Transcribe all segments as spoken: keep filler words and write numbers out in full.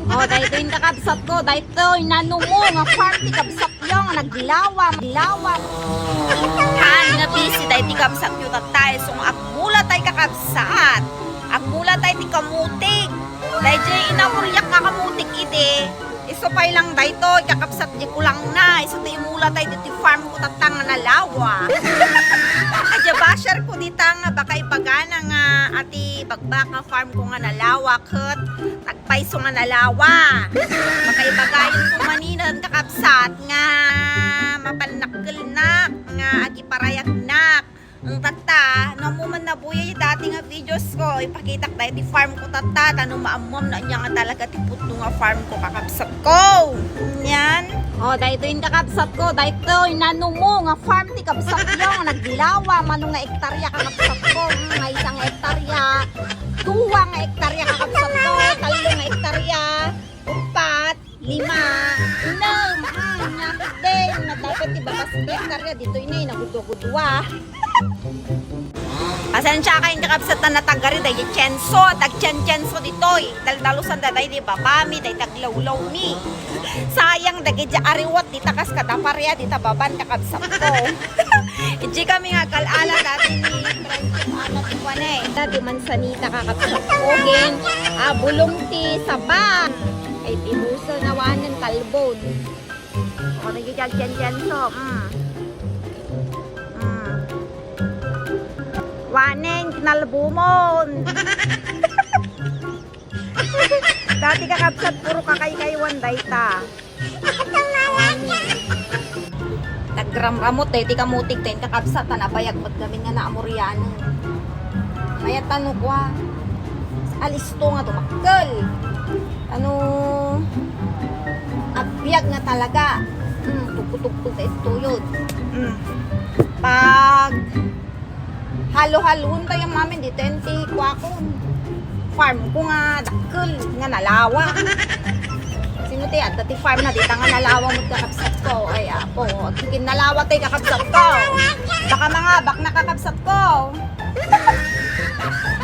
O, daytoy, kakabsatko, daytoy, nanumo nga farm ti kabsatyo nga naglawa, naglawa. Haan nga busy daytoy kabsatyo tatta, isu nga agmulatay, kakabsat. Agmulatay ti kamutik. Daydiay inamuriak nga kamutik idi. Isu pay lang daytoy, kakabsat, di kulangna. Isu ti imulatay ditoy farm ko tatta nga nalawa. Adda basher ko dita nga baka ibagana nga ati bagbak nga farm ko nga nalawa ket nagpayso nga nalawa. Baka ibagayon ko maninen, kakabsat, nga mapannakkelnak, nga agiparayagnak. Ang tatta, no ammo man nabuya dati nga videos ko, ipakitak daytoy farm ko tatta, ta no maammom no ania nga talaga ti pudno nga farm ko, kakabsat ko. Yan. O, daytoy, kakabsat ko, daytoy, nanumo nga farm ti kabsatyo nga naglawa, mano nga ektarya, kakabsat ko. Hmm, maysa nga ektarya, dua nga ektarya, kakabsat ko, tallo nga ektarya, upat, lima, ennem. Hmm, ania ketdin, dapat ti bakas nga ektarya, ditoy ni, nagudua-gudua. Pasensiakayon, kakabsat, ta natagari daydi tienso, tagtien-tienso ditoy. Daldalusan da daydi babami, daydi aglawlawmi. Sayang dagiti ariwat dita kas kada paria dita baban, kakabsat ko. Idiay kami nga agkal-ala dati ni Francis, anak ko ne. Dati mansanita, kakabsat ko. Ken, ah, bulong ti saba. Ay, ti buso na wanen kalbon. O, nagigagyan-yan so. Mm. Mm. Wanen, kinalbumon. Dati, kakabsat, puro kakaykaywan dayta. Nagramramot daydi kamutik, ten, kakabsat, ta nabayag met gamin nga naamurianen. Mayat ta no kua, alisto nga dumakkel. Ano, agbiag nga talaga. Mm, tugtog-tugtog ta ituyod. Mm. Pag halo-haloen tayo, mamin, ditoy ti kuakon. Farm ko nga dakkel, nga nalawa. Sino ti adda ti farm na dita nga nalawa met, kakabsat ko? Ay, apo, agkikinnalawa tayo, kakabsat ko. Baka mangabak na, kakabsat ko.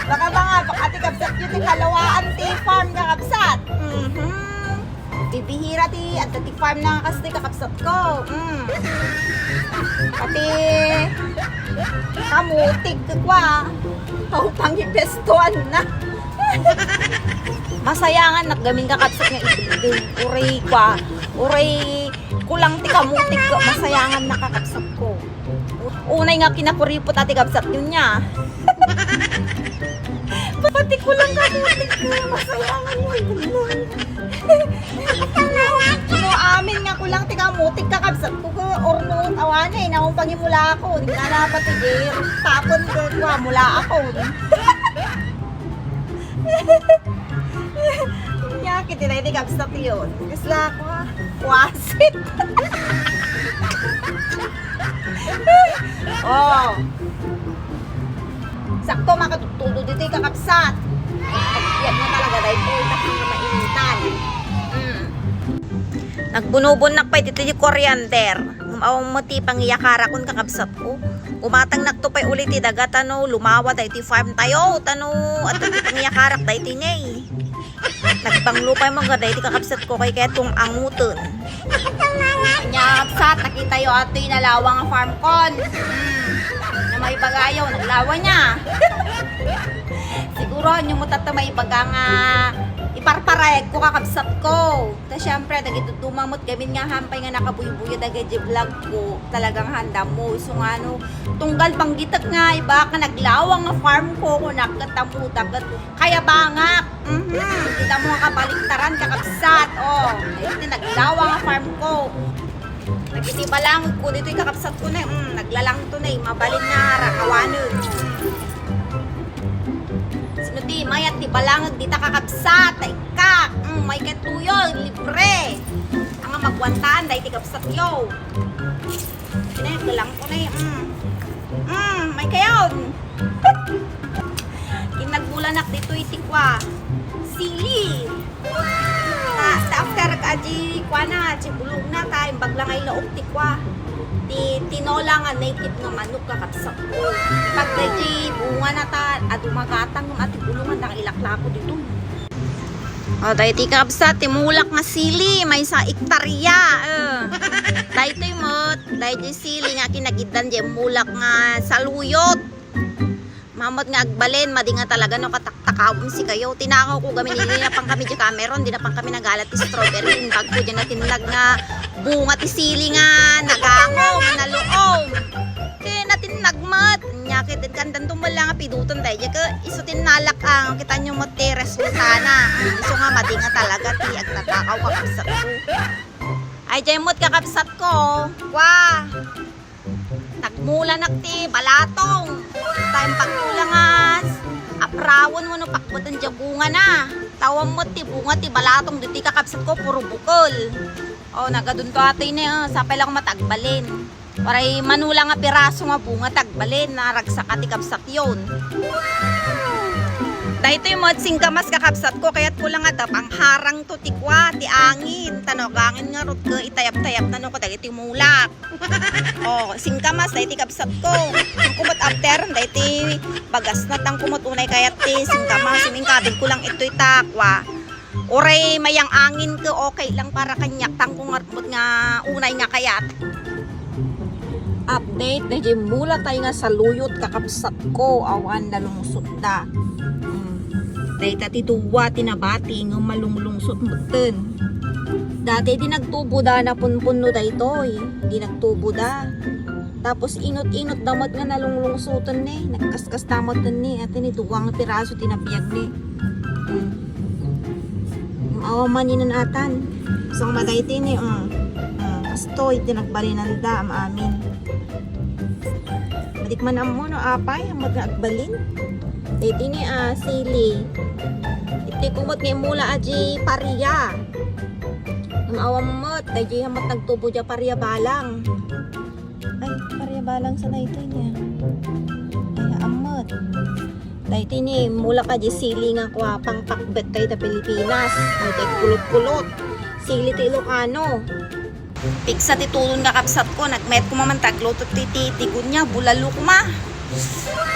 Baka mangabak, ati kabsat, yun ti kalawaan ti farm, kakabsat. Mhm. Bibihira ti adda ti farm na kastoy, kakabsat ko. Mm. Pati kamutik, kua. Aw, pangipestuan na. Masayangannak gamin, kakabsat, nga ibilding. Uray kua. Uray kulang ti kamutik ko. Masayangannak, kakabsat ko. Unay nga kinakuripot, ati kabsat, yun niya. Pati kulang kamutik ko, masayangan mo, yun. No, amin nga kulang ti kamutik, kakabsat ko, ko, orno, awane, naung pangimula ako, di na dapat, sige, tapon ko, kua, mula ako. Nya, kiti na, iti kabsat yun. Kasla ako, ah. Wasit. Oh. Sakto, makatutulod iti kakabsat. Agbiag na talaga, daytoy, tapno nga mainitan. Mm. Nagbunobonnak pay ditoy ti coriander. Ngem awan met ti pangiyakarakon, kakabsatko. Gumatangnak to pay uli ti daga ta no lumawa daytoy farm tayo, ta no adda ti pangiyakarak daytoy ne. Nagbanglo pay maga daytoy, kakabsatko, kay kayatko nga angoten. Nya, kabsat, nakitayo atoy nalawa nga farm kon. Hmm. Na maibagayo, naglawa niya. Siguro, anya mo tatta maibaga nga iparparayag ko, kakabsatko. Ta, siyempre, dagiti dumamot gamin nga hampay nga nakabuybuyod dagiti vlog ko, talagang handam mo. Isu nga, no, tunggal panggitek nga ibaga nga naglawa nga farm ko, kunak, ket ammoda, ket kayabangak. Mhm. Kita mo nga kabaliktaran, kakabsat. Oh, iti naglawa nga farm ko. Dagiti balangeg ko ditoy, kakabsat ko ne. Mm, naglalangto ne, mabalin nga rakawanen. Sino ti mayat ti balangeg dita, kakabsat? Ay, kak. Mm, may katuyo, libre. Ang magwantaan, dahil ti kabsat yo. Sino yung galang ko ne? Mm. Mm, may kayon. Kinagbulanak ditoy ti kua. Sili. Ta, ta after ka di kua na, di bulong na, ta imbag lang ay laok ti kua. Ti tinola nga native nga manok, kakabsat ko. Pag di bunga na ta, adu magatang nga ati bulong nga nailaklako dito. O, daytoy kakabsat, ti mulak nga sili, maysa ektarya. Eh. Daytoy met, daytoy sili nga kinagiddan diay mulak nga saluyot. Mamot nga agbalin, madi nga talaga no kataktakawem sikayo. Tinakaw ko gamin, di na pang kami di Cameron, di na pang kami nagalat ti strawberry. Imbag ko diay natinnag nga bunga ti sili nga nagango, nga naluom. Kaya natinnag met. Nya, kit kandan tumala nga piduton daydiay. Kaya isu tinnalak ang, kita nyo met ti resultana. Isu nga madi nga talaga ti agtatakaw kakabsat ko. Ay, diay met kakabsat ko. Kwa. Nagmulanak ti balatong. Time pagkulangas. Aprawen wenno pakbeten diay bungana. Tawen met ti bunga ti balatong ditoy kakabsat ko, puro bukel. O, nagadunto atoy ni, eh. Sapay lang met agbalin. Waray manula nga piraso nga bunga ti agbalin, naragsak ti kabsat yon. Daytoy met singkamas kakabsat ko, kayat ko lang nga da pangharang to ti kwa, ti angin. Ta no agangin ngarud, itayab-tayabna no kadagiti mulak. O, singkamas, daytoy kabsat ko. Kumot after, daytoy bagasna, tan kumot unay kayat ti singkamas, inkadin ko lang itoy ta kwa. Uray mayang angin ko, okay lang para kaniak, tan ko ngarud nga unay nga kayat. Update, daydiay mula tayo nga saluyot, kakabsat ko, awan nalungsotda. Mm. Dayta ti dua ti nabati nga malunglungsot metten. Dati di nagtuboda, napunpunno daytoy. Di nagtuboda. Tapos inut-inutda met nga nalunglungsoten ni. Nagkaskasta metten ni. Ati ni dua nga piraso ti nabiag ni. Hmm. Awan maninen atan. Sang madaytoy ni, mm. Mm, kastoy, ti nagbalinanda, am-amin. Madik man ammo no apay, ammot nga agbalin. Daytoy ni, ah, sili. Iti kumot nga imula a di paria. Am-awan met, daydiay met nagtubo diay paria balang. Ay, paria balang sa daytoy niya. Ay, ammot. Daytoy ni, mulak a di sili nga kwa, pangpakbet tayo ta Pilipinas. Ay, tay kulot-kulot. Sili ti Ilocano. Pigsa ti tudon nga kabsat ko, nagmet ko maman tagluto ti, ti, ti gunya, bulalo kuma.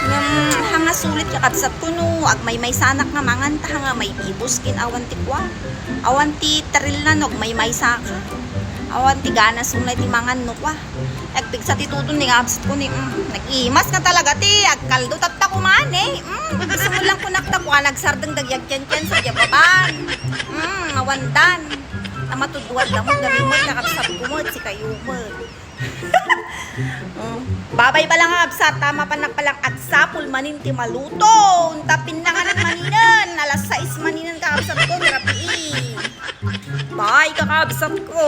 Ngem, hanga sulit nga kabsat ko no, agmaymaysanak nga mangan, ta hanga may bibos kin awan ti kwa. Awan ti taril na no, agmaymaysa ka. Awan ti ganas unay ti mangan no kwa. Nagpigsa ti tudon ni nga absat ko ni, mm, nag-imas nga talaga ti agkaldo tatta kuman eh. Mm, gusto mo lang kunak ta kua nagsardeng dagyag kenken sa diababan. Mm, awandan. Namatudwan da mo, gamin mo, nakabsat ko mo, si kayo mo. Mm. Babay pa lang absat, tama pa na palang agsapul manin ti maluto. Tapin na nga nagmaninen, alas sais maninen ka absat ko, grabe eh. Bye, kakabsat ko!